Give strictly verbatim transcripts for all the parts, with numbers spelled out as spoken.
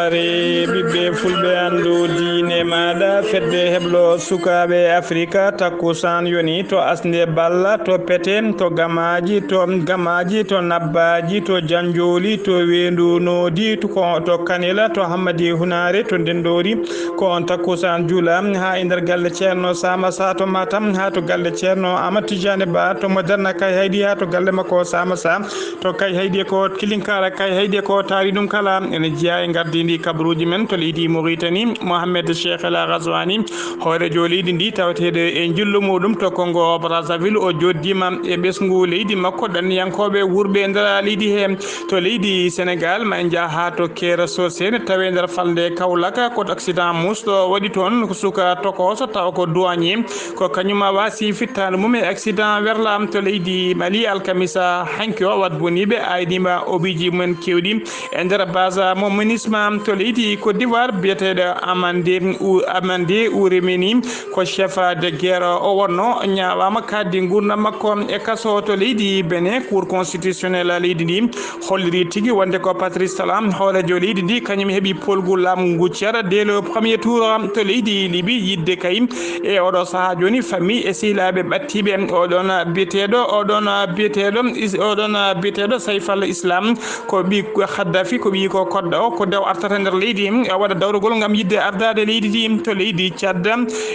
Are ɓiɓɓe fulɓe, anndu diine maaɗa. Fedde heblo sukaaɓe Afrika, takkusaan yoni to Asnde Balla, to Pete, to Gamaaji, to Gamaaji, to Nabbaaji, to Janjooli, to Weendu Noodi, to ko, to Kanela, to Hammadi Hunaare, to Ndenndoori. Ko on takkusaan juula haa e nder galle Ceerno Samassa to Matam, haa to galle Ceerno Amat Tijaani Ba to Moderna Kayhayɗi, haa to galle makko Samassa to Kayhayɗi, ko Kilinkara Kayhayɗi, ko taari ɗum kala ene jeyaa e ngardiindi kabaruuji men to leydi Mauritanie. Mohamed Cheikh El Ghazouani, hooreejo leydi ndi tawateeɗo e njillu muuɗum to Congo Brazzaville, o jooɗdiima e ɓesngu leydi makko, ɗanniyankooɓe wuurɓe e nder leydi he. To leydi Senegal, ma en njah haa to Kera Sosé, ne tawee nder falnde Kaolack, ko accident musɗo waɗi toon, ko suka tokooso tawa ko douanier, ko kañum waasi fittaandu mum e accident werla. To leydi Mali, alkamisa hanki o, Wad Boniɓe ayniima obiiji mumen keewɗi e nder base mo MINUSMA. To leydi Côte d'Ivoire, biyeteeɗo Amande U-, Amande Ourémeni, ko chef de guerre o wonno, ñaawaama kadi nguurndam makko e kaso. To leydi Benin, Cour constitutionnelle leydi ndi holliri tigi wonde ko Patrice Talon, hooreejo leydi ndi, kañum heɓi poolgu laamu ngu ceera dès le premier tour. To leydi Libi, yiɗde kay e oɗo sahaa jooni, famille e sehilaaɓe ɓattiiɓe oɗon biyeteeɗo, oɗon biyeteeɗo is-, oɗon biyeteeɗo Saif al-Islam, ko ɓii Khaddafi, ko ɓii ko kodda o, ko dew artata nder leydi, o waɗa dawrugol ngam yiɗde ardaade leydi ndi. To leydi Tchad,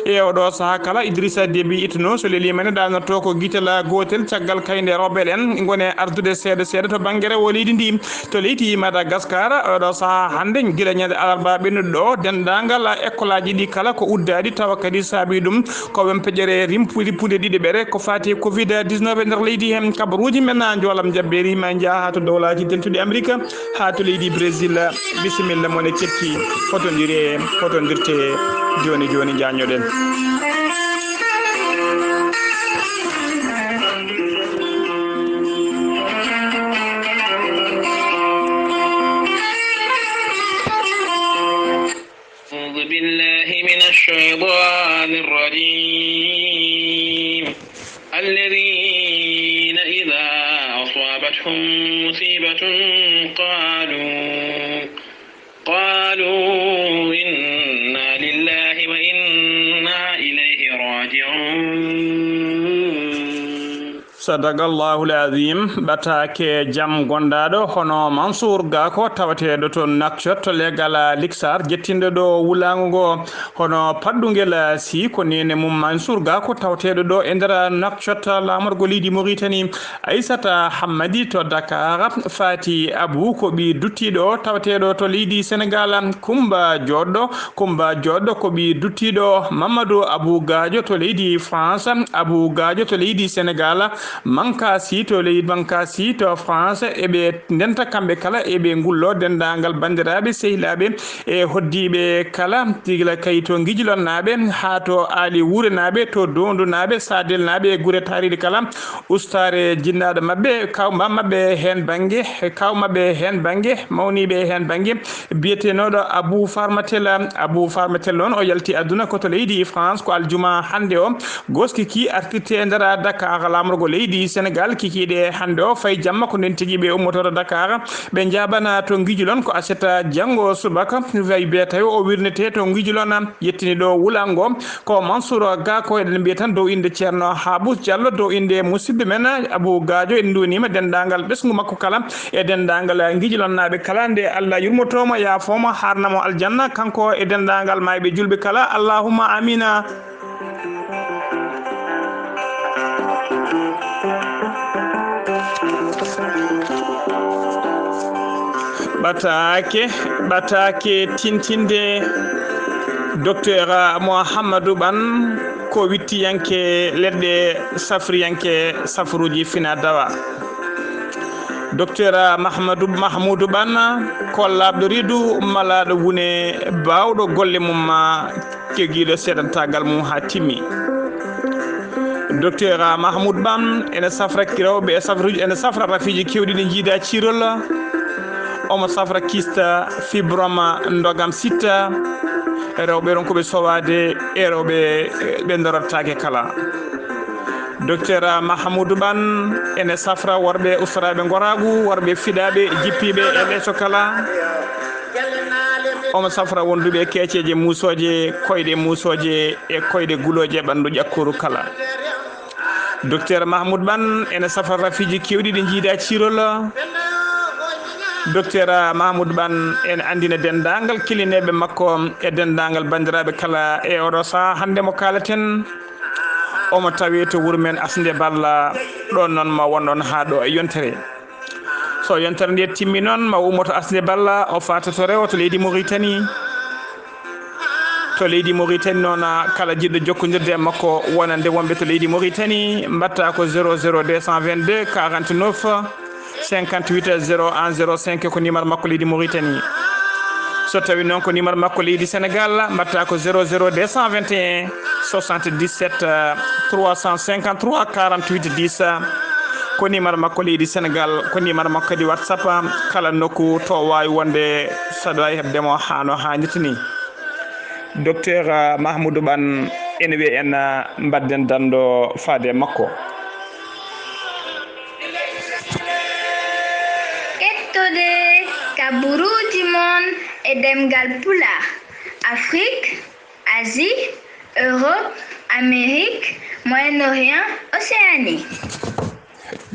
e oɗo sahaa kala, Idrissa Déby Itno, so leliima ne, ɗaanotoo ko gitel gootel, caggal kay nde rebelle en ngoni e ardude seeɗa seeɗa to bannge rewo leydi ndi. To leydi Madagascar, oɗo sahaa hannde, gila ñande alarba ɓennuɗo ɗo, denndaangal ekkolaaji ɗi kala ko uddaaɗi, tawa kadi saabii ɗum ko wempeƴere rimpu-, rippude ɗiɗi ɓere ko faati e covid dix-neuf e nder leydi heen. Kabaruuji men, Njoolam Jabbeeri, ma en njah haa to Dowlaaji Dentuɗi Amerik, haa to leydi Brésil. Bisimilla mon e ketti, fotondire, fotondirte jooni jooni, njaññoɗen. أعوذ بالله من الشيطان الرجيم. الذين إذا أصابتهم مصيبة قالوا، قالوا إنا لله وإنا إليه راجعون. Sadaqallahul Azim. Ɓataake jam gondaaɗo hono Mansour Gako, tawateeɗo to Nouakchott, to leegal Liksar, jettinɗo ɗo wulaango ngo. Hono Paɗɗungel Sy, ko neene mum Mansour Gako, tawateeɗo ɗo e nder Nouakchott, laamorgo leydi Mauritanie. Aissata Hammadi to Dakar, Fati Abou ko ɓii duttiiɗo, tawateeɗo to leydi Senegal. Kumba Joɗɗo, Kumba Joɗɗo ko ɓii duttiiɗo Mamadou Abou Gadio to leydi France, Abou Gadio to leydi Senegal, Mankasi to leydi Mankasi to France. Eɓe ndenta kamɓe kala, eɓe ngullo denndaangal banndiraaɓe, sehilaaɓe e hoddiiɓe kala, gila kay to Ngijilonnaaɓe haa to Aali Wuurenaaɓe, to Doondunaaɓe, Saadelnaaɓe e gure taariiɗe kala. Ustaare jinnaaɗo maɓɓe, kawma maɓɓe heen bannge, kaw maɓɓe heen bannge, mawniiɓe heen bannge, biyetenooɗo Abou Farmatel. Abou Farmatel noon, o yalti aduna ko to leydi France, ko aljuma hannde o. Goski ki artirte e nder Dakar, laamorgo leydi Senegal, kikiiɗe hannde o, fay jamma ko nden tigi ɓe ummototo Dakar, ɓe njaabana to Ngijilon, ko aset janngo subaka, fay bee tawi o wirnete to Ngijilon, yettini ɗo wulaango. Ko Mansour Gako, eɗen mbiya tan dow innde Ceerno Habous Diallo, dow innde musidɗo men Abou Gadio, en nduwaniima denndaangal ɓesngu makko kala, e denndaangal Ngijilonnaaɓe kala, nde Allah yurmotooma, yaafooma, haarnamo aljanna, kanko e denndaangal maayɓe julɓe kala. Allahumma amina. Ɓataake, ɓataake tintinde, Docteur Mouhamadou Ban, ko wittiyanke leɗɗe, safriyanke safruuji fina dawa. Docteur Mahamadou, Mahmoudou Ban, ko laaɓɗo reedu, malaaɗo wune, baawɗo golle mum, kegiiɗo seedantaagal mum haa timmi. Docteur Mahmoud Ban ene safra rewɓe e safruuji, ene safra rafiiji keewɗi ɗi njiida ciirol. Omo safra kista, fibroma, ndogam sitta. Rewɓe ronkuɓe sowaade e rewɓe ɓe ndorotaake kala. Docteur Mahmoud Ban ene safra worɓe ustoraaɓe ngoraagu, worɓe fiɗaaɓe, jippiiɓe e leeso kala. Omo safra wonduɓe keeceeje muusooje, koyɗe muusooje e koyɗe gulooje ɓanndu ƴakkoru kala. Docteur Mahmoud Ban ene safra rafiiji keewɗi ɗi njiida ciirol. Docteur Mahmoud Ban ene anndina denndaangal kilineeɓe makko e denndaangal banndiraaɓe kala e oɗo sahaa hannde mo kaalaten. Omo tawee to wuro men Asnde Balla, ɗoon noon ma won ɗoon haa ɗo e yontere. So yontere nde timmi noon, ma ummoto Asnde Balla, o faata to rewo to leydi Mauritanie. To leydi Mauritanie noon, kala jiɗɗo jokkondirde e makko wonande wonɓe to leydi Mauritanie, mbatta ko zéro zéro deux cent vingt-deux quarante-neuf cinquante-huit zéro un zéro cinq ko numéro makko leydi Mauritanie. So tawi noon ko numéro makko leydi Sénégal, mbatta ko zéro zéro deux cent vingt et un soixante-dix-sept trois cent cinquante-trois quarante-huit dix. Ko numéro makko leydi Sénégal, ko numéro makko kadi WhatsApp, kala nokku to waawi wonde saɗa waawi heɓde mo haa no haanirta ni. Docteur Mahmoudou Ban ene wiya en, ah, mbadden danndo faade e makko. Kettode kaburuuji mon e ɗemngal Pulaar, Afrique, Asie, Europe, Amérique, Moyen-Orient, Océanie.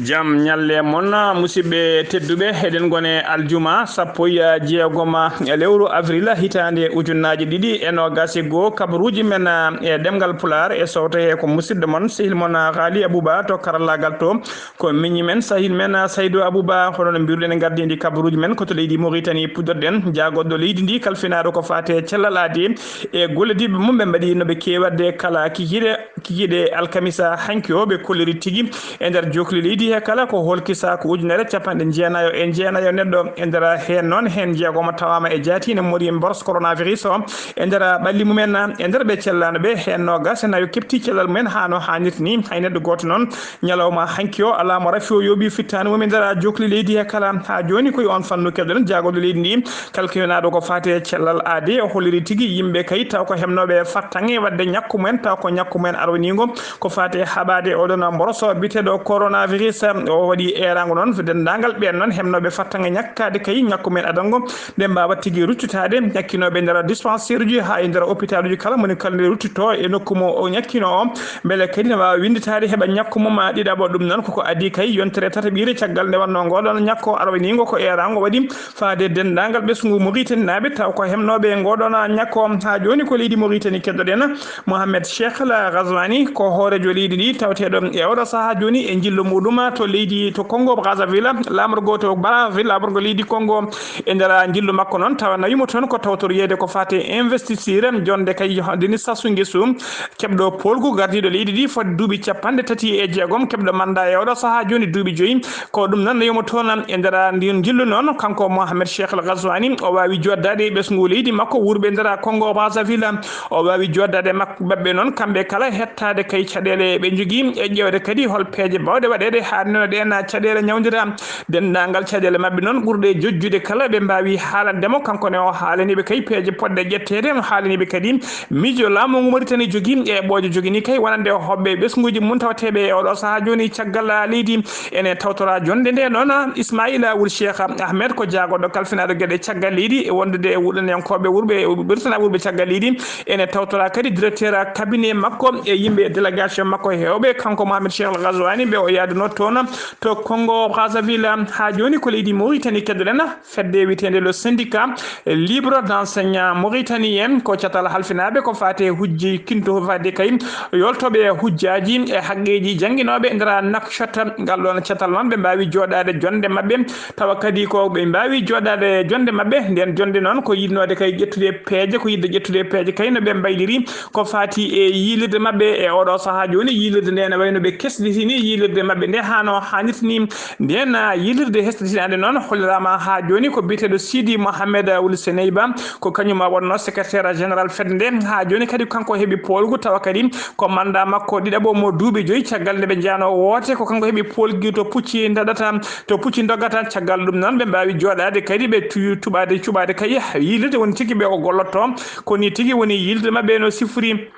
Jam ñalle mon, musidɓe tedduɓe, eɗen ngone aljuma sappo e jeegom e lewru avril hitaande ujunnaaje ɗiɗi e noogaas e goo. Kabaruuji men e ɗemngal Pulaar e sowto he ko musidɗo mon, sehil mon, Haali Abuba to karallaagal to. Ko miñi men, sahil men, Saydu Abuba, hono no mbiruɗen e ngardiindi kabaruuji men ko to leydi Mauritanie puɗɗorɗen. Jaagoɗo leydi ndi kalfinaaɗo ko faate cellal aadi e gollodiiɓe mum ɓe mbaɗi no ɓe keewi waɗde kala kikiiɗe kikiiɗe alkamisa hanki o, ɓe kolliri tigi e nder jokli leydi he kala ko holkisa ko ujunere capanɗe jeenayo e jeenayo neɗɗo. E nder heen noon, heen jeegomo tawaama e jaati ne mori mboros coronavirus o e nder ɓalli mumen. E nder ɓe cellaano ɓe, heen noogaas e nayo keɓti cellal mumen haa no haanirta ni. Hay neɗɗo gooto noon, ñalawma hanki o, alaa mo rafi o yooɓi fittaandu mum e nder jokli leydi he kala. Haa jooni, ko e oon fannu keɗoɗen jaagoɗo leydi ndi, kalkinaaɗo ko faati e cellal aadi, o holliri tigi yimɓe kay taw ko heɓnooɓe fartaŋŋe waɗde ñakku mumen, taw ko ñakku mumen arwaniingo ko faati e haɓaade oɗon mboroso biyeteeɗo coronavirus. O waɗi eeraango noon denndaangal ɓeen noon heɓnooɓe fartaŋŋe ñakkaade kay ñakku mumen adango, ɓe mbaawa tigi ruttitaade ñakkinooɓe nder dispensaire uji haa e nder hôpital uji kala, moni kala nde ruttitoo e nokku mo o ñakkino o, mbele kadi ne waawa winnditaade heɓa ñakku mum ɗiɗaɓo. Ɗum noon koko adii kay yontere tataɓiire caggal nde wannoo ngooɗoon ñakko arwaniingo ko eeraango waɗi faade denndaangal ɓesngu Mauritanie naaɓe, taw ko heɓnooɓe ngooɗoon ñakko. Haa jooni ko leydi Mauritanie keɗoɗen Mohamed Cheikh Al Ghazouani, ko hooreejo leydi ndi taweteeɗo e oɗo sahaa jooni e njillu muɗum to leydi, to Congo Brazzaville, laamorgo to Brazzaville, laamorgo leydi Congo. E nder njillu makko noon, tawa nawii mo toon ko tawtoriyeede ko faati e investiture, jonnde kay dini sasu ngesu, keɓɗo poolgu gardiiɗo leydi ndi fodde duuɓi capanɗe tati e jeegom, keɓɗo mannda e oɗo sahaa jooni duuɓi joyi. Ko ɗum noon nawii mo toon. E nder ndin njillu noon, kanko Mohamed Cheikh Al Ghazouani, o waawi joddaade e ɓesngu leydi makko, wuurɓe nder Congo Brazzaville. O waawi joddaade mak-, maɓɓe noon, kamɓe kala, hettaade kay caɗeele ɓe njogii, e ƴeewde kadi hol peeje baawɗe waɗeede haa no ɗeen caɗeele ñawndira. Denndaangal caɗeele maɓɓe noon ɓurɗe jojjude kala, ɓe mbaawi haalande mo, kanko ne o haalani ɓe kay peeje poɗɗe ƴetteede, o haalani ɓe kadi miijo laamu ngu Mauritanie jogii e ɓooƴe jogini kay wonande hoɓɓe ɓesnguuji mum tawateeɓe e oɗo sahaa jooni caggal leydi. Ene tawtora jonnde nde noon Ismaila Wul Cheikh Ahmed, ko jaagoɗo kalfinaaɗo geɗe caggal leydi e wondude e wuurɗinankooɓe wuurɓe, ɓurtina wuurɓe caggal leydi. Ene tawtora kadi directeur cabinet makko e yimɓe délégation makko heewɓe, kanko Mohamed Cheikh Al Ghazouani, ɓe o yaaduno toon to Congo Brazzaville. Haa jooni ko leydi Mauritanie keɗoɗen. Fedde wiyeteende le syndicat libre d'enseignant mauritanien, ko catal halfinaaɓe ko faati e hujji kinto faade kay yoltooɓe e hujjaaji e haqqeeji jannginooɓe nder Nouakchott. Ngal ɗoon catal noon, ɓe mbaawi jooɗaade jonnde maɓɓe, tawa kadi ko ɓe mbaawi jooɗaade jonnde maɓɓe. Nden jonnde noon ko yiɗnoode kay ƴettude peeje, ko yiɗde ƴettude peeje kay no ɓe mbayliri ko faati e yiilirde maɓɓe e oɗo sahaa jooni. Yiilirde nde ene wayno ɓe kesɗitini yiilirde maɓɓe nde haa no haanirta ni. Nden, ah, yiilirde hesɗitinaande noon holliraama haa jooni ko biyeteeɗo Sidi Mohamed Wul Seneyba, ko kañum wonnoo secrétaire général fedde nde. Haa jooni kadi kanko heɓi poolgu, tawa kadi ko mannda makko ɗiɗaɓo mo duuɓi joyi caggal nde ɓe njeyanoo woote, ko kanko heɓi poolgu to pucci ndaɗata, to pucci ndoggata. Caggal ɗum noon ɓe mbaawi jooɗaade kadi ɓe tu-, tuɓaade, cuɓaade kay yiilirde woni tigi ɓe o gollotoo. Ko nii tigi woni yiilirde maɓɓe no sifori.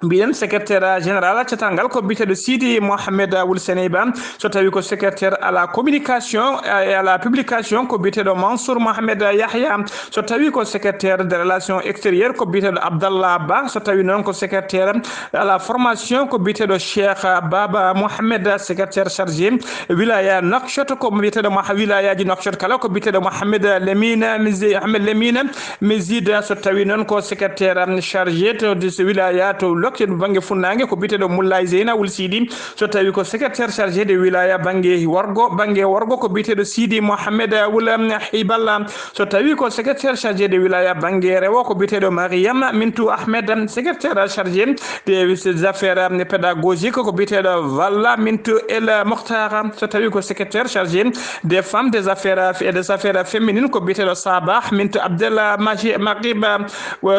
Mbiɗen secrétaire général catal ngal ko biyeteeɗo Sidi Mohamed Wul Seneyba, so tawi ko secrétaire à la communication et à la publication ko biyeteeɗo Mansour Mohamed Yahya, so tawi ko secrétaire de relations extérieures ko biyeteeɗo Abdallah Ba, so tawi noon ko secrétaire à la formation ko biyeteeɗo Cheikh Baba Mohamed, secrétaire chargé wilaya Nouakchott ko biyeteeɗo Moha-, wilayaaji Nouakchott kala ko biyeteeɗo Mohamed Lemine Mizé, Mohamed Lemine Mezid, so tawi noon ko secrétaire chargé to dis wilaya to Nouakchott bannge funnaange ko biyeteeɗo Moulay Zeyna Wul Sidi, so tawi ko secrétaire chargé de wilaya bannge worgo, bannge worgo ko biyeteeɗo Sidi Mohamed Wul Hiballa, so tawi ko secrétaire chargé de wilaya bannge rewo ko biyeteeɗo Mariam Mintou Ahmed, secrétaire chargé des affaires pédagogiques ko biyeteeɗo Valla Mintou El Mokhtar, so tawi ko secrétaire chargé des femmes, des affaires et des affaires féminines ko biyeteeɗo Sabah Mintou Abdel Maji Magib,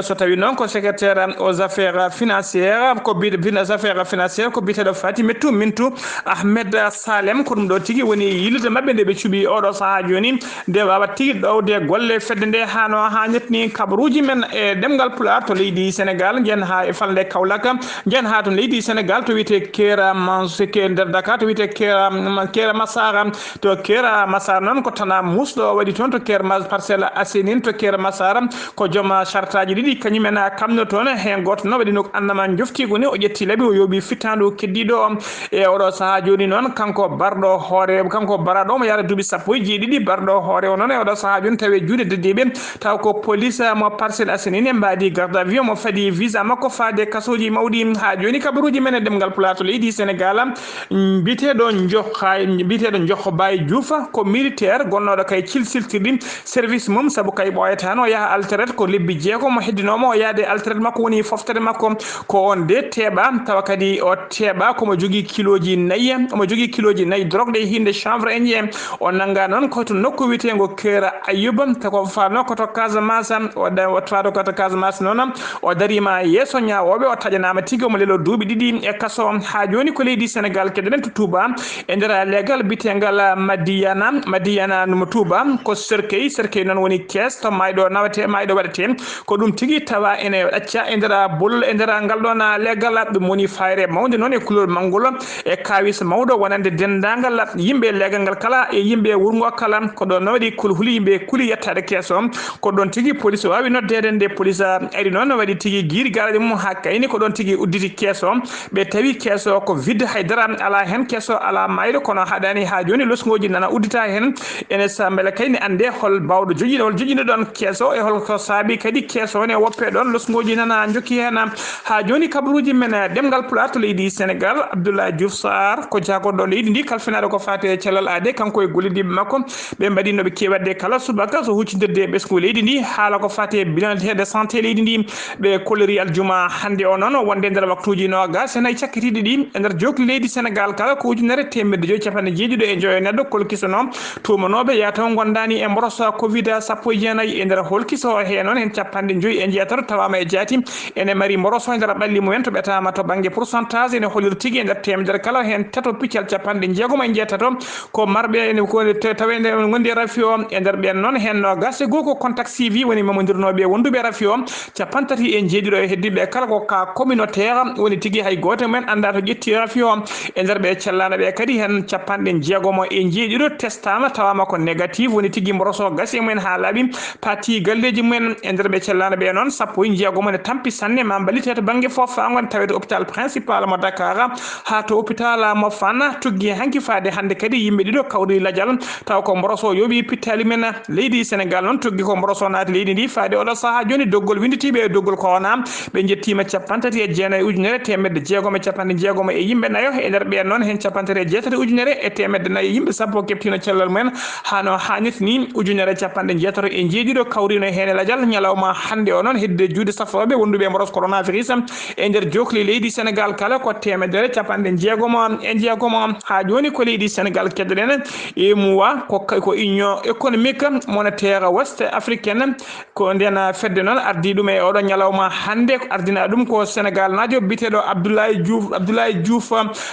so tawi noon ko secrétaire aux affaires financières ko biyeteeɗo affaires financières ko biyeteeɗo Fatimetou Mintou Ahmed Salem. Ko ɗum ɗo tigi woni yillude maɓɓe nde ɓe cuɓi oɗo sahaa jooni, nde waawa tigi ɗowde golle fedde nde hano haa ñetti ni kabaruuji men e ɗemngal Pulaar to leydi Senegal, njen haa e falnde Kaolack, njen haa to leydi Senegal to wiyetee Kera Mansuke nder Dakar, to wiyetee Kera, Kera Masara, to Kera Masara noon ko tana muusɗo waɗi toon to Kera Mas-, Parcelles Assainies to Kera Masara, ko joom sartaaji ɗiɗi kañumen kamno toon, heen gooto noon waɗi no annama njoftiigu ni, o ƴetti laɓi, o yooɓi fittaandu keddiiɗo o. E oɗo sahaa jooni noon, kanko barɗo hoore, kanko baraaɗo omo yaara duuɓi sappo e jeeɗiɗi, barɗo hoore o noon e oɗo sahaa jooni tawi e juuɗe deddiiɓe, taw ko police mo Parcelles Assainies ne mbaadi garde à vue mo fadi visa makko faade kasooji mawɗi. Haa jooni kabaruuji men e ɗemngal Pulaar to leydi Senegal, mbiyeteeɗo Njoxaay, mbiyeteeɗo Njoxo Baay Juuf ko militaire gonnooɗo kay cilsiltirɗi service mum, sabu kay ɓooyataano o yaha alteret ko lebbi jeegom o heddinoomo o yahde alteret makko woni foftere makko. Ko on de teeɓa, tawa kadi o teeɓa komo jogii kilooji nayi, omo jogii kilooji nayi drogue ɗe hinde chanvre en en. O nannga noon ko to nokku wiyeteengo Kera Ayuba, taw ko faatno ko to Casamance, o da-, o faatno ko to Casamance noon, o dariima yeeso ñaawooɓe, o taƴanaama tigi, omo leloo duuɓi ɗiɗi e kaso. Haa jooni ko leydi Senegal keɗoɗen to Touba, e nder leegal biyeteengal Madiyana, Madiyana mo Touba, ko cercueil, cercueil noon woni kees to maayɗo nawetee, maayɗo waɗetee. Ko ɗum tigi tawa ene ɗacca e nder bolol, e nder ngal ɗoon leegal, ɗum woni fayre mawnde noon e kulol manngol e kaawis mawɗo wonande denndaangal yimɓe leegal ngal kala e yimɓe wuro ngo kala. Ko ɗoon noon waɗi kul huli yimɓe kuli yettaade kees o. Ko ɗoon tigi police waawi noddeede nde police ari noon waɗi tigi giiri gaaraji mum haa kayni ko ɗoon tigi udditi kees o. Ɓe tawi kees o ko vide, hay dara alaa heen, kees o alaa maayɗo, kono haɗaani haa jooni losngooji nana uddita heen. Ene sa mbele kay ne annde hol baawɗo joƴƴinde, hol joƴƴinde ɗoon kees o e hol ko saabi kadi kees o ne woppe ɗoon losngooji nana njokki heen. Haa jooni kabaruuji men e ɗemngal Pulaar to leydi Senegal, Abdoulaye Diouf Sarr ko jaagorɗo leydi ndi kalfinaaɗo ko faati e cellal aade, kanko e gollidiiɓe makko ɓe mbaɗi no ɓe keewi waɗde kala subaka so huccindirde e ɓesngu leydi ndi, haala ko faati e bilan de santé leydi ndi. Ɓe kolliri aljuma hannde o noon wonde nder waktuuji noogaas e nayi cakkitiiɗi ɗi e nder jookli leydi Senegal kala ko ujunere teemedde joyi capanɗe jeeɗiɗo e joyo neɗɗo kolkisono tuumanooɓe yataw ngondaani e mboroso covid sappo e jeenayi. E nder holkiso o he noon heen capanɗe joyi e jeetato tawaama e jaati ene mari mboroso e nder ɓalli mumen to ɓetaama to bannge pourcentage ene hollira tigi e nder teemedere kala heen tato piccal capanɗe jeegom e jeetato ko marɓe ene ko te-, taweede ngondi e rafi o. E nder ɓeen noon heen noogaas e goo ko contact suivi woni mamondirnooɓe e wonduɓe e rafi o. Capanɗe tati e jeeɗiɗo e heddiiɓe kala ko cas communautaire woni tigi hay gooto e mumen anndaa to ƴetti rafi o. E nder ɓe cellaaɗo ɓe kadi heen capanɗe jeegom e jeeɗiɗo testaama tawaama ko négatif woni tigi mboroso gasi e mumen haa laaɓi pati galleeji mumen. E nder ɓe cellaaɗo ɓe noon sappo e jeegom ne tampi sanne ma mballite to bannge fof faa ngon tawete hôpital principal mo Dakar haa to hôpital mo Fann tuggi hanki faade hannde kadi yimɓe ɗiɗo kawri lajal taw ko mboroso yooɓi pittaali men. Leydi Senegal noon tuggi ko mboroso naati leydi ndi faade oɗo sahaa jooni doggol winnditiiɓe e doggol corona ɓe njettiima capanɗe tati e jeenayi ujunere teemedde jeegom e capanɗe jeegom e yimɓe nayo. E nder ɓeen noon heen capanɗe tati e jeetati ujunere e teemedde nayi yimɓe sappo keɓtiino cellal mumen hano haanirta ni. Ujunere capanɗe jeetato e jeeɗiɗo kawriino heen e lajal ñalawma hannde o noon hedde juuɗe safrooɓe wonduɓe e mboros coronavirus e nder jookli leydi Senegal kala ko teemedere capanɗe jeegom e jeegom. Haa jooni ko leydi Senegal keddoɗen. UEMOA ko, ko Union économique monétaire ouest africaine. Ko ndeen fedde noon ardii ɗum e oɗo ñalawma hannde, ardina ɗum ko Senegal naajo biyeteeɗo Abdoulaye Diouf, Abdoulaye Diouf,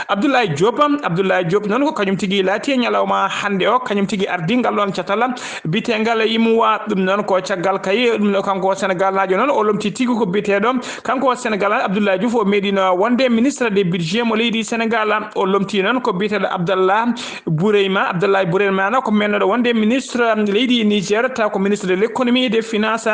Abdoulaye Diop. Abdoulaye Diop noon ko kañum tigi laati e ñalawma hannde o, kañum tigi ardii ngal ɗoon catal biyeteengal UEMOA. Ɗum noon ko caggal kay, ɗum ɗo kanko Senegal naajo noon o lomti tigi ko biyeteeɗo, kanko Senegal Abdoulaye Diouf o meeɗino wonde ministre de budget mo leydi Sénégal. O lomti noon ko biyeteeɗo Abdallah Boureyma. Abdallah Boureyma ko mennoɗo wonde ministre leydi Niger, taw ko ministre de l'économie et des finances.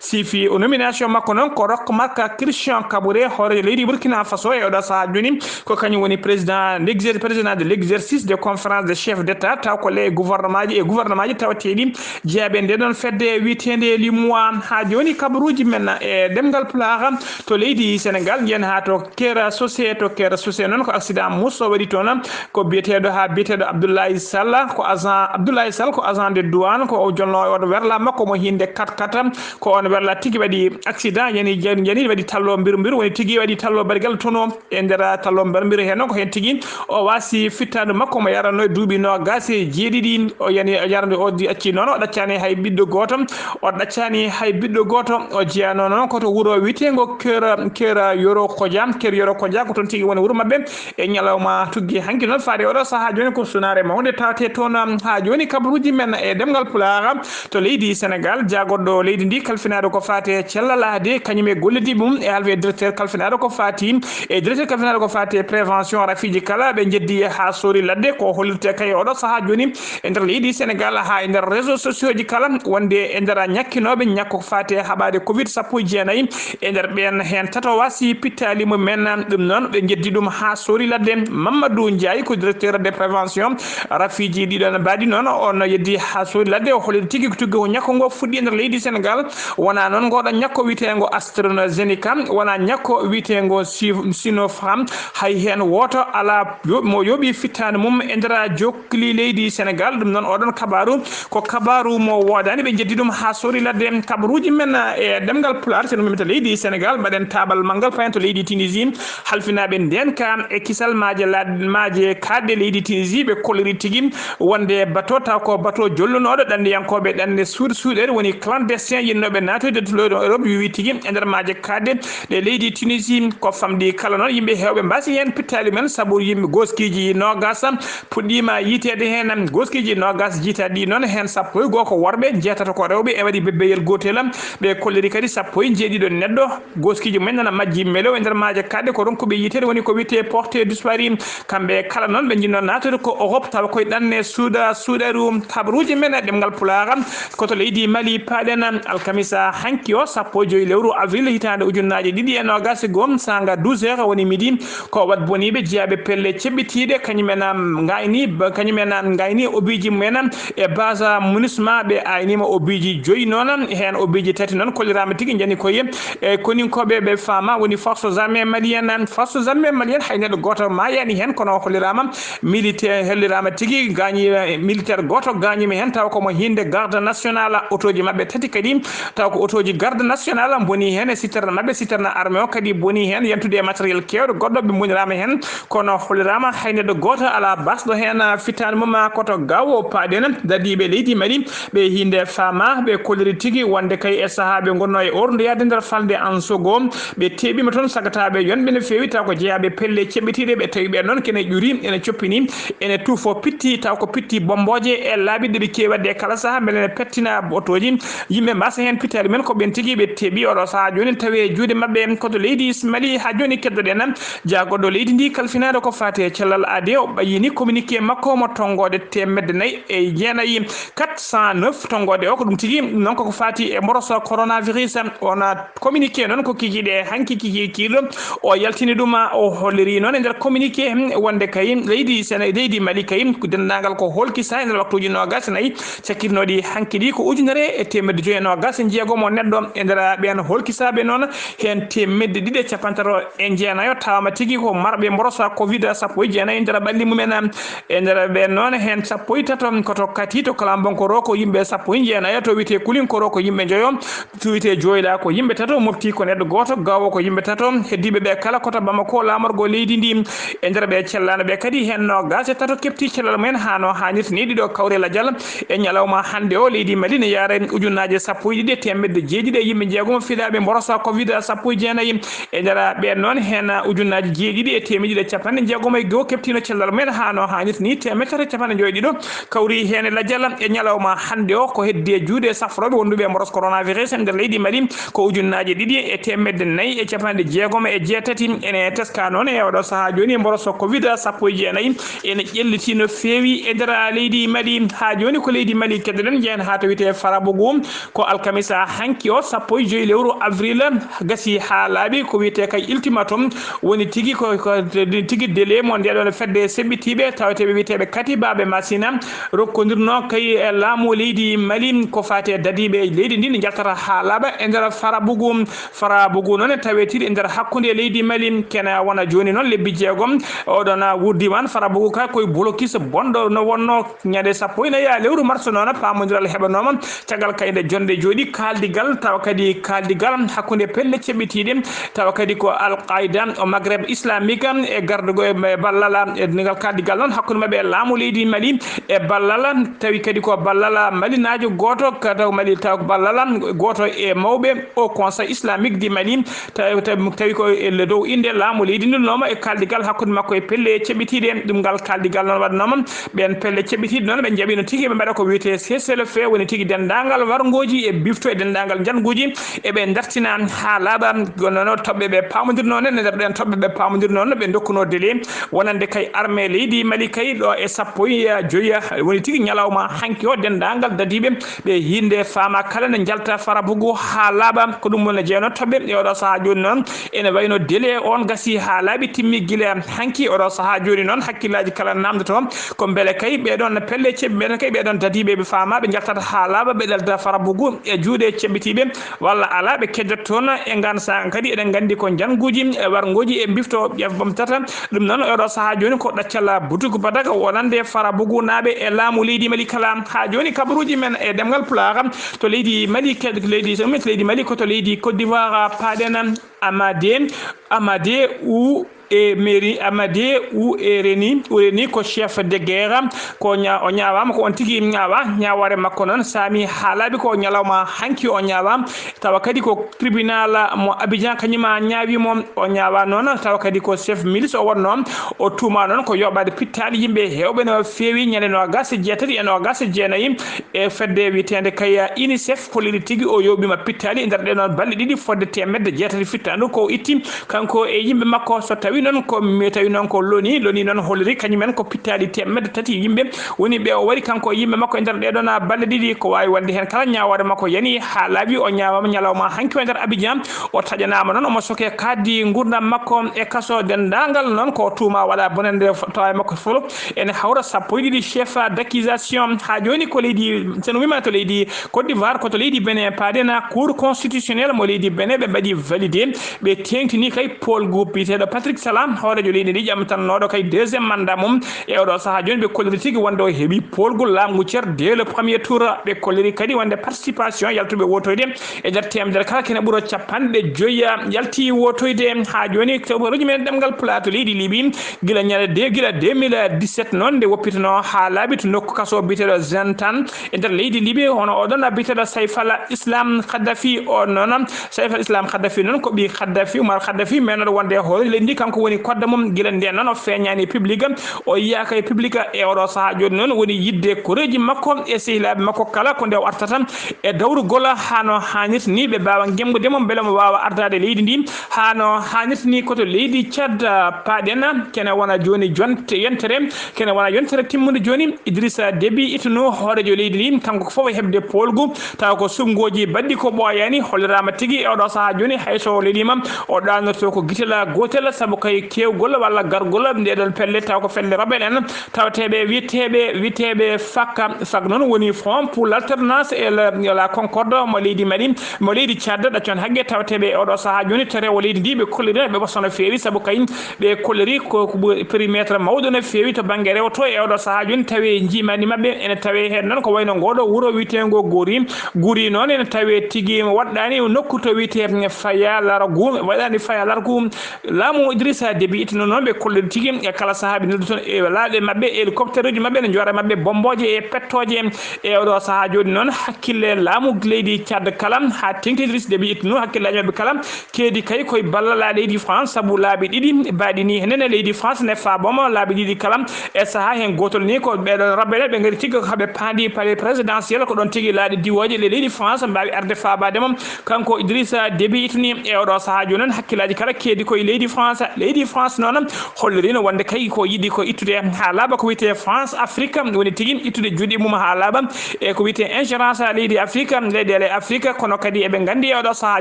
Sifi o nomination makko noon ko Roch Marc Christian Kaboré, hooreejo leydi Burkina Faso. E oɗo sahaa jooni ko kañum woni président, l'exer-, président de l'exercice de conférence de chef d'État, taw ko les gouvernements ji e gouvernement ji tawateeɗi jeyaɓe nde ɗon fedde wiyeteende l'UMOA. Haa jooni kabaruuji men e ɗemngal Pulaar to leydi Sénégal, njiyen haa to Kera Sosé. To Kera Sosé noon ko accident muso waɗi toon, ko biyeteeɗo haa biyeteeɗo Abdoulaye Sall, ko agent, Abdoulaye Sall ko agent de douane, ko o jolno, o werla makko mo hinde kat kat, ko on werla tigi waɗi accident, yani, yani waɗi tallo mbiru mbiru, woni tigi waɗi tallo barigal tono. E nder tallo mbarmbiru heen noon, ko heen tigi o waasi fittaandu makko mo yaranno e duuɓi noogaas e jeeɗiɗi. O yani, o yarande o di-, acci noon, o ɗaccaani hay ɓiɗɗo gooto. O ɗaccaani hay ɓiɗɗo gooto. O jeyanoo noon ko to wuro wiyeteengo Kera, Kera Yoro Koja. Kera Yoro Koja ko toon tigi woni wuro maɓɓe. E ñalawma tuggi hanki noon, faade oɗo sahaa jooni ko sunaare mawnde tawetee toon. Haa jooni kabaruuji men e ɗemngal Pulaar to leydi Sénégal, jaagoɗɗo leydi ndi kalfinaaɗo ko faati e cellal aade, kañum e gollidi mum e halfe directeur kalfinaaɗo ko faati e directeur kalfinaaɗo ko faati e prévention rafiiji kala, ɓe njeddi haa soori ladde. Ko hollirte kay oɗo sahaa jooni e nder leydi Sénégal haa e nder réseaux sociaux ji kala, wonde e nder ñakkinooɓe ñakko ko faati e haɓaade covid sappo e jeenayi, e nder ɓeen heen tato waasi pittaali mumen. Ɗum noon ɓe njeddi ɗum haa soori ladde. Mamadou Ndiaye ko directeur de prévention rafiiji ɗiɗon mbaɗi noon, on yeddi haa soodi ladde, o holli tigi tuggi ko ñakko ngo fuɗɗi e nder leydi Sénégal. Wonaa noon ngoɗo ñakko wiyeteengo AstraZeneca, wonaa ñakko wiyeteengo Si-, Sinopharm, hay heen wooto alaa yo-, mo yooɓi fittaandu mum e nder jokkli leydi Sénégal. Ɗum noon oɗon kabaaru ko kabaaru mo woodaani, ɓe njeddi ɗum haa soodi ladde. Kabaruuji men e ɗemngal Pulaar, so en mimita leydi Sénégal, mbaɗen taabal manngal, payen to leydi Tunisie. Halfinaaɓe ndeen ka e kisal maaje laaɗ-, maaje kaaɗɗe leydi Tunisie, ɓe kolliri tigi wonde bato, taw ko bato jollunooɗo ɗanniyankooɓe ɗanne suuɗ-, suuɗere, woni clandestin yinnooɓe naatoyde tuloyɗo Europe, wiwi tigi e nder maaje kaaɗɗe ɗe leydi Tunisie. Ko famɗi kala noon, yimɓe heewɓe mbaasi heen pittaali men, sabu yimɓe gooskiiji noogaas puɗɗiima yiiteede heen. Gooskiiji noogaas jiitaaɗi noon, heen sappo e goo ko worɓe, jeetato ko rewɓe, e waɗi bebbeyel gootel. Ɓe kolliri kadi sappo e jeeɗiɗo neɗɗo. Gooskiiji mumen nana majji melew e nder maaje kaaɗɗe ko ronkuɓe yiiteede, woni ko wiyetee porté disparu. Kamɓe kala noon ɓe njinnoo naatude ko Europe, tawa koye ɗanne suuɗa-, suuɗaru. Kabaruuji men e ɗemngal Pulaar ko to leydi Mali paaɗen. Alkamisa hanki o, sappo e joy lewru avril, hitaande ujunnaaje ɗiɗi e noogaas e goo, saanga douze heures woni midi, ko wat boniiɓe jeyaaɓe pelle ceɓɓitiiɗe, kañum en ngayni, kañum en ngayni obiiji mumen e base MINUSMA, ɓe ayniima obiiji joyi noon, heen obiiji tati noon kolliraama tigi njani koye e koninkooɓe ɓe faama woni forces armées maliennes. Forces armées maliennes hay neɗɗo gooto maayaani heen, kono holliraama militaire, holliraama tigi gaañi, eh, militaire gooto gaañiima heen, taw ko mo hinde garde nationale. Otooji maɓɓe tati kadi, taw ko otooji garde nationale mboni heen e citerne maɓɓe, citerne armée o kadi boni heen, yantude e matériel keewɗo goɗɗo ɓe mboniraama heen, kono holliraama hay neɗɗo gooto alaa basɗo heen fittaandu mum. Ko to Gao paaɗen, dadiiɓe leydi Mali ɓe hinde faama, ɓe kolliri tigi wonde kay e sahaa ɓe ngonnoo e orndoyaade nder falnde Ansogo, ɓe teɓiima toon sagataaɓe yonɓe no feewi, taw ko jeyaaɓe pelle ceɓɓitiiɗe, ɓe tawi ɓe noon kene ƴuri, ene coppini, ene tuufo pitti, taw ko pitti bommbooje e laabi ɗi ɓe keewi waɗde e kala sahaa, mbele ne pettina otooji, yimɓe mbasa heen pittaali men, ko ɓeen tigi ɓe teɓi oɗo sahaa jooni tawi e juuɗe maɓɓe. Ko to leydi Mali haa jooni keddoɗen jaagoɗo leydi ndi kalfinaaɗo ko faati e cellal aade, o ɓayyini communiqué makko mo tonngoode teemedde nayi e jeenayi, quatre cent neuf tonngoode o, ko ɗum tigi noon koko faati e mboroso coronavirus. On communiqué noon ko kikiiɗe hanki kikiiɗo o yaltini ɗum, o holliri noon e nder communiqué wonde kay leydi Sene-, leydi Mali kay ko denndaangal ko holkisa e nder waktuuji noogaas e nayi cakkitnooɗi hanki ɗi ko ujunere e teemedde joyi e noogaas e jeegom o neɗɗo. E nder ɓeen holkisaaɓe noon, heen teemedde ɗiɗi e cappantato e jeenayo tawama tigi ko marɓe mborosa covid sappo e jeenayi e nder ɓalli mumen. E nder ɓeen noon, heen sappo e tato ko to Kati, to Kalambonkoroo, ko yimɓe sappo e jeenayo, to wiyetee Kulinkoroo ko yimɓe njoyo, to wiyetee Joyla ko yimɓe tato, Mopti ko neɗɗo gooto, Gao ko yimɓe tato, heddiiɓe ɓe kala ko to Bamako, laamorgo leydi ndi. E nder ɓe cellaano ɓe kadi, heen noogaas e tato keɓti cellal mumen haa no haanirta ni. Ɗiɗo kawre lajal e ñalawma hannde o, leydi Mali ne yaara ujunnaaje sappo e ɗiɗi e teemedde jeeɗiɗi e yimɓe jeegom fiɗaaɓe mborosa covid sappo e jeenayi. E nder ɓeen noon, heen ujunnaaje jeeɗiɗi e teemedde ɗiɗi e cappanɗe jeegom e goo keɓtiino cellal mumen haa no haanirta ni, teemedde tati e cappanɗe joyi e ɗiɗo kawri heen e lajal. E ñalawma hannde o, ko heddi e juuɗe safrooɓe wonduɓe e mboros coronavirus e nder leydi Mali, ko ujunnaaje ɗiɗi e teemedde nayi e capanɗe jeegom e jeetati. Ene teska noon e oɗo sahaa jooni e mboroso covid sappo e jeenayi ene ƴelliti no feewi e nder leydi Mali. Haa jooni ko leydi Mali keddoɗen, njeyen haa to wiyetee Farabougou. Ko alkamisa hanki o, sappo e joyi lewru avril, gasi haa laaɓi. Ko wiyetee kay ultimatum woni tigi ko, ko tigi délai mo ndeɗon fedde seɓɓitiiɓe taweteeɓe wiyeteeɓe katibaaɓe Masina rokkondirno kay e laamu leydi Mali ko faati e dadiiɓe leydi ndi, njaltata haa laaɓa e nder Farabougou. Farabougou noon e tawetiri e nder hakkunde leydi Mali, kene wona jooni noon lebbi jeegom. Oɗon wurdiman Farabougou ka koye blocus bonɗo no wonno. Ñande sappo e nayi lewru mars noon, paamondiral heɓanooma caggal kayde jonde jooɗi kaaldigal, tawa kadi kaaldigal hakkunde pelle ceɓɓitiiɗe, tawa kadi ko Al Qaida o Maghreb Islamique e gardugo e ballal, e ngal kaaldigal noon hakkunde maɓɓe e laamu leydi Mali e ballal, tawi kadi ko ballal malinaajo gooto, ka taw Mali, taw ko ballal gooto e mawɓe o Conseil Islamique du Mali, tawi, tawi, tawi ko e le dow innde laamu leydi ndunnooma e kaaldigal hakkunde makko e pelle ceɓɓitiiɗe. Ɗum ngal kaaldigal noon waɗnooma, ɓeen pelle ceɓɓitiiɗe noon ɓe njaɓino tigi ɓe mbaɗa ko wiyetee cessez-le-feu, woni tigi denndaangal warngooji e bifto e denndaangal njannguuji eɓe ndartina haa laaɓa. Kono noon toɓɓe ɓe paamondirnoo noon, e nder ɗeen toɓɓe ɓe paamondirnoo noon ɓe ndokkunoo délai wonande kay armée leydi Mali kay ɗo e sappo e joyi, woni tigi ñalawma hanki o denndaangal dadiiɓe ɓe hinnde faama kala ne njalta Farabougou haa laaɓa. Ko ɗum woni jeyanoo toɓɓe e oɗo sahaa jooni noon. Ene wayno délai on gasi haa laaɓi, timmi gila hanki. Oɗo sahaa jooni noon hakkillaaji kala naamndoto ko mbele kay ɓee ɗoon pelle ceɓɓi, mbele kay ɓee ɗoon dadiiɓe ɓe faama ɓe njaltata haa laaɓa, ɓe ɗalda Farabougou e juuɗe ceɓɓitiiɓe walla alaa, ɓe kejjat toon. E ngaan saanga kadi eɗen nganndi ko njannguuji e warngooji e mbifto ƴef ɓamtata. Ɗum noon oɗo sahaa jooni ko ɗaccala butugu badak wonande Farabougou naaɓe e laamu leydi Mali kala. Haa jooni kabaruuji men e ɗemngal Pulaar to leydi Mali, ke-, leydi, leydi Mali ko to leydi Côte d'Ivoire paaɗen. Amade, Amade ou e mairie, Amade ou e Reni, ou Reni ko chef de guerre, ko ña-, o ñaawaama ko on tigi ñaawa, ñaawoore makko noon saami haa laaɓi ko ñalawma hanki o ñaawa, tawa kadi ko tribunal mo Abidjan kañum a ñaawi mo, o ñaawa noon, tawa kadi ko chef milice o wonno, o tuuma noon ko yoɓaade pittaali yimɓe heewɓe no feewi ñande noogaas e jeetati e noogaas e jeenayi, e fedde wiyeteende kay UNICEF holliri tigi o yooɓiima pittaali e nder ɗee noon balɗe ɗiɗi fodde teemedde jeetati fittaandu ko o itti kanko e yimɓe makko. So tawi noon ko, mi tawi noon ko loni, loni noon holliri kañum en ko pittaali teemedde tati yimɓe woni ɓe o waɗi kanko e yimɓe makko e nder ɗee ɗoon balɗe ɗiɗi. Ko waawi wonde heen kala ñaawoore makko yani haa laaɓi, o ñaawaama ñalawma hanki o e nder Abidjan, o taƴanaama noon omo soke kaaddi nguurndam makko e kaso. Denndaangal noon ko tuuma waɗa bonannde tawa e makko fof ene hawra sappo e ɗiɗi chef d'accusation. Haa jooni ko leydi, so en wiima to leydi Côte d'Ivoire, ko to leydi Benin paaɗen, Cour constitutionnelle mo leydi Benin ɓe mbaɗi validé, ɓe teeŋtini kay poolgu biyeteeɗo Patrick Talon, hooreejo leydi ndi ƴamtannooɗo kay deuxième mandat mum. E oɗo sahaa jooni ɓe kolliri tigi wonde o heɓi poolgu laamu ngu cer dès le premier tour. Ɓe kolliri kadi wonde participation yaltuɓe wotoyde e nder teemedere kala kene ɓura capanɗe joyi yalti wotoyde. Haa jooni kabaruuji men ɗemngal Pulaar to leydi Libi, gila ñande de, gila deux mille dix-sept noon nde woppitanoo haa laaɓi to nokku kaso biyeteeɗo Zintan e nder leydi Libi, hono oɗon biyeteeɗo Saif al Islam Kadhafi. O noon Saif al Islam Kadhafi noon ko ɓii Kadhafi, Umar Kadhafi, meenooɗo wonde e hoore leydi ndi, kanko woni kodda mum. Gila ndeen noon o feeñaani e public, o yiyaaka e public. E oɗo sahaa jooni noon woni yiɗde koreeji makko e sehilaaɓe makko kala ko nde o artata e dawrugol haa no haanirta ni, ɓe mbaawa ngemmbude mo mbele mo waawa ardaade leydi ndi haa no haanirta ni. Ko to leydi Tchad paaɗen, kene wona jooni jonte, yontere, kene wona yontere timmunde jooni. Idrissa Déby Itno, hooreejo leydi ndi, kanko ko fof e heɓde poolgu, tawa ko suɓngooji baɗɗi ko ɓooyaani, holliraama tigi e oɗo sahaa jooni, hay so o leliima, o ɗaanoto ko gitel gootel, sabu kay keewgol walla gargol ndeɗon pelle, tawa ko pelle rebel en, tawateeɓe wiyeteeɓe, wiyeteeɓe FAK. FAK noon woni Front pour l'alternance et le, la concorde mo leydi Mali, mo leydi Tchad, ɗaccon haqqe, tawateeɓe e oɗo sahaa jooni to rewo leydi ndi, ɓe kolliri ɓe ɓosto no feewi, sabu kay ɓe kolliri ko, ko ɓuri périmètre mawɗo no feewi to bannge rewo to. E oɗo sahaa jooni tawi njiimaandi maɓɓe ene tawi heen noon ko wayno ngooɗo wuro wiyeteengo Guri. Guri noon ene tawi tigi waɗɗaani nokku to wiyetee Faya Largu, waɗaani Faya Largu. Laamu Idrissa Déby Itno noon ɓe kolliri tigi e kala sahaa ɓe noddu toon e laaɗe maɓɓe, hélicoptère uji maɓɓe ene njoora maɓɓe bombooje e pettooje. E oɗo sahaa jooni noon hakkille laamu leydi Tchad kala haa teŋti Idrissa Déby Itno hakkillaaji maɓɓe kala keedi kay koye ballal leydi France, sabu laabi ɗiɗi mbaɗi ni henen e leydi France ne faaboma laabi ɗiɗi kala e sahaa heen gootol ni ko ɓeɗon rabɓe ɓe ngari tigi ko haɓe paandi palais présidentiel ko ɗon tigi laaɗe diwooje le leydi France mbaawi arde faabaade mo. Kanko Idrissa Déby Itno e oɗo Sahaa jooni noon, hakkillaaji kala keedi koye leydi France. Leydi France noon holliriino wonde kay ko yiɗi ko ittude haa laaɓa ko wiyetee France Afrique, woni tigi ittude juuɗe mum haa laaɓa e ko wiyetee ingérence haa leydi Afrique, leyɗeele Afrique. Kono kadi eɓe nganndi e oɗo sahaa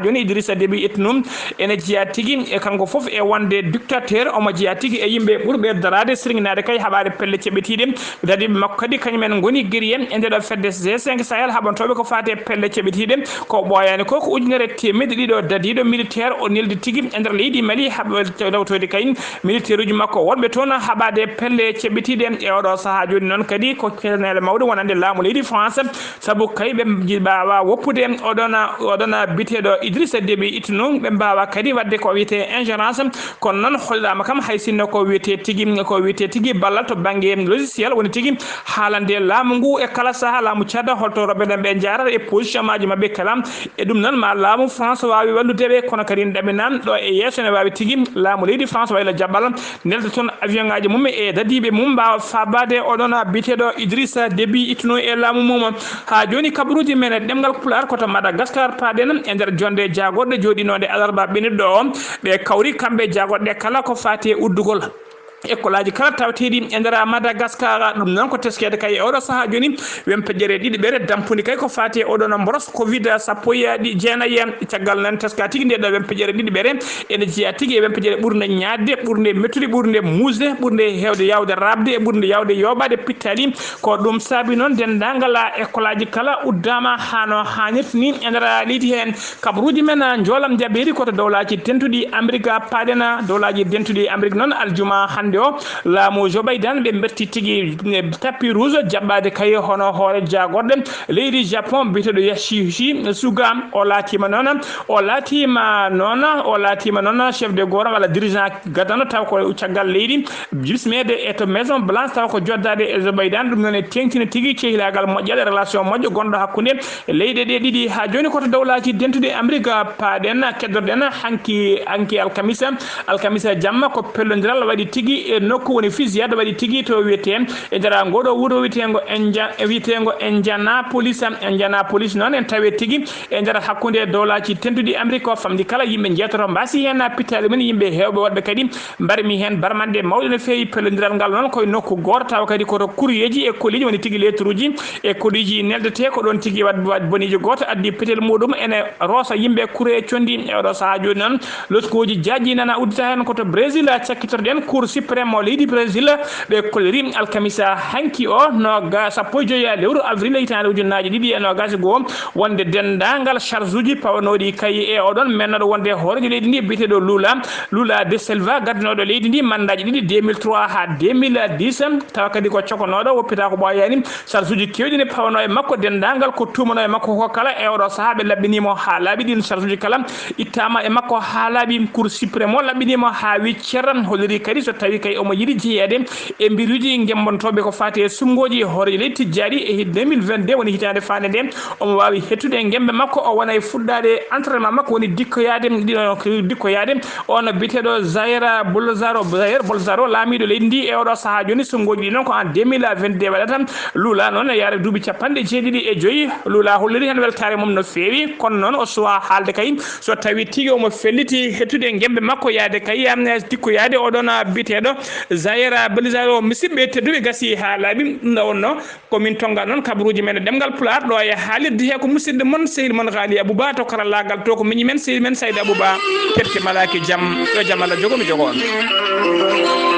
jooni Idrissa Déby Itno ene jeyaa tigi e kanko fof e wonde dictateur, omo jeyaa tigi e yimɓe ɓurɓe daraade, sirŋinaade kay haɓaade pelle ceɓitiiɗe. Dadiiɓe makko kadi kañum en ngoni guerrier e ndeɗo fedde G cinq Sahel haɓantooɓe ko faati e pelle ceɓitiiɗe. Ko ɓooyaani ko, ko ujunere teemedde ɗiɗo dadiiɗo militaire o neldi tigi e nder leydi Mali, haɓa tawtoyde kay militaire uji makko wonɓe toon haɓaade pelle ceɓitiiɗe. E oɗo sahaa jooni noon kadi ko keneele mawɗe wonande laamu leydi France, sabu kay ɓe mbaawaa woppude oɗon, oɗon biteeɗo Idrissa Déby Itno, ɓe mbaawaa kadi waɗde ko wiyetee ingérence. Kono noon holliraama kam hay sinno ko wiyetee tigi, ko wiyetee tigi ballal to bannge logiciel, woni tigi haalande laamu ngu e kala sahaa, laamu Tchad, holto rewɓe ɓen ɓe njaarata e position maaji maɓɓe kala. E ɗum noon ma laamu France waawi wallude ɓe, kono kadi ɗaminaan ɗo e yeeso ene waawi tigi laamu leydi France wayla jaɓɓal nelda toon avion ŋaaji mum e dadiiɓe mum mbaawa faabaade oɗon biteeɗo Idrissa Déby Itno e laamu mum. Haa jooni kabaruuji men e ɗemngal Pulaar ko to Madagascar paaɗen e nder jonnde jaagorɗe jooɗinoonde alarba ɓenirɗo o. Ɓe kawri kamɓe jaagorɗe kala ko faati e uddugol ekkolaaji kala tawteeɗi e nder Madagascar. Ɗum noon ko teskeede kay e oɗo sahaa jooni wempeƴere ɗiɗiɓere dampundi kay ko faati e oɗon mboros covid sappo e jeenayi. Caggal noon teska tigi nde ɗo wempeƴere ɗiɗiɓere ene jeyaa tigi e wempeƴere ɓurnde ñaatde, ɓurnde mettude, ɓurnde muusde, ɓurnde heewde yaawde raɓde e ɓurnde yaawde yooɓaade pittaali. Ko ɗum saabi noon denndaangal ekkolaaji kala uddaama haa no haanirta ni e nder leydi heen. Kabaruuji men, ah, njoolam jabeeri ko to Dowlaaji Dentuɗi Amerik paaɗen. Dowlaaji Dentuɗi Amerik noon, aljuma hannde o, laamu Joe Biden ɓe mberti tigi, eh, tapis rouge jaɓɓaade kay hono hoore jaagorɗe leydi Japon biyeteeɗo Yoshiharu Suga. O laatiima noon, o laatiima noon, o laatiima noon chef de gouvernement walla dirigeant gadano taw ko caggal leydi bismeede e to Maison Blanche taw ko joddaade e Joe Biden. Ɗum noon e teeŋtini tigi cehilaagal moƴƴal e relation moƴƴo gonɗo hakkunde leyɗe ɗe ɗiɗi. Haa jooni ko to Dowlaaji Dentuɗi Amerik paaɗen, keddorɗen hanki, hanki alkamisa. Alkamisa jamma ko pellondiral waɗi tigi e nokku woni fusillade waɗi tigi to wiyetee e nder ngoo ɗoo wuro wiyeteengo India-, wiyeteengo Indianapolis. Indianapolis noon en tawee tigi e nder hakkunde Dowlaaji Dentuɗi Amerik o famɗi kala yimɓe njeetato mbaasi heen pittaali mum, yimɓe heewɓe woɗɓe kadi mbarmi heen barmande mawɗe no feewi. Pellondiral ngal noon koye nokku gooto tawa kadi koto courrierji e kolliiji woni tigi lettre uji e kolliiji neldetee ko ɗoon tigi waɗ, waɗ boniiji gooto addi petel muɗum ene roosa yimɓe kure e conndi. E oɗo sahaa jooni noon loskooji jaajɗi nana uddita heen ko to Brésil cakkitoreɗen Cour suprême o leydi Brésil. Ɓe kolliri alkamisa hanki o noga sappo e joyi lewru avril hitaande ujunnaaji ɗiɗi e noogaas e goo wonde denndaangal charge uji pawanooɗi kay e oɗon mennooɗo wonde hooreejo leydi ndi biyeteeɗo Lula, Lula de Silva, gaddanooɗo leydi ndi mandaaji ɗiɗi, deux mille trois haa deux mille dix, tawa kadi ko cokonooɗo, woppita ko ɓooyaani, charge uji keewɗi ne pawanoo e makko. Denndaangal ko tuumanoo e makko ko kala e oɗo sahaa ɓe laɓɓinii mo haa laaɓi. Ɗiin charge uji kala ittaama e makko haa laaɓi. Cour suprême o laɓɓinii mo haa wi cer, holliri kadi so tawii kay omo yiɗi jeyeede e mbiruuji gembontooɓe ko faati e sunngooji hooreejo leydi tijjaaɗi e deux mille vingt-deux, woni hitaande faande nde, omo waawi hettude ngembe makko, o wona e fuɗɗaade entraînement makko, woni dikkoyaade, ɗiɗo dikkoyaade. On biyeteeɗo Jair Bolsonaro, Jair Bolsonaro, laamiiɗo leydi ndi e oɗo sahaa jooni, sunngooji ɗi noon ko en deux mille vingt-deux waɗata. Lula noon e yaare duuɓi capanɗe jeeɗiɗi e joyi. Lula holliri heen weltaare mum no feewi, kono noon o suwaa haalde kay so tawii tigi omo felliti hettude ngembe makko yaade kay, am, dikkoyaade oɗon biyeteeɗo Jair Bolsonaro. Musidɓe tedduɓe, gasi haa laaɓi, ɗum ɗo wonno ko min tonnga noon kabaruuji men e ɗemngal Pulaar ɗo e haalirde he ko musidɗo mon, sehil mon Ghali Abouba to karallaagal to ko miñi men, sehil men Saïd Abouba. Kette malaaki jam, yo jam Allah jogo mi jogo on.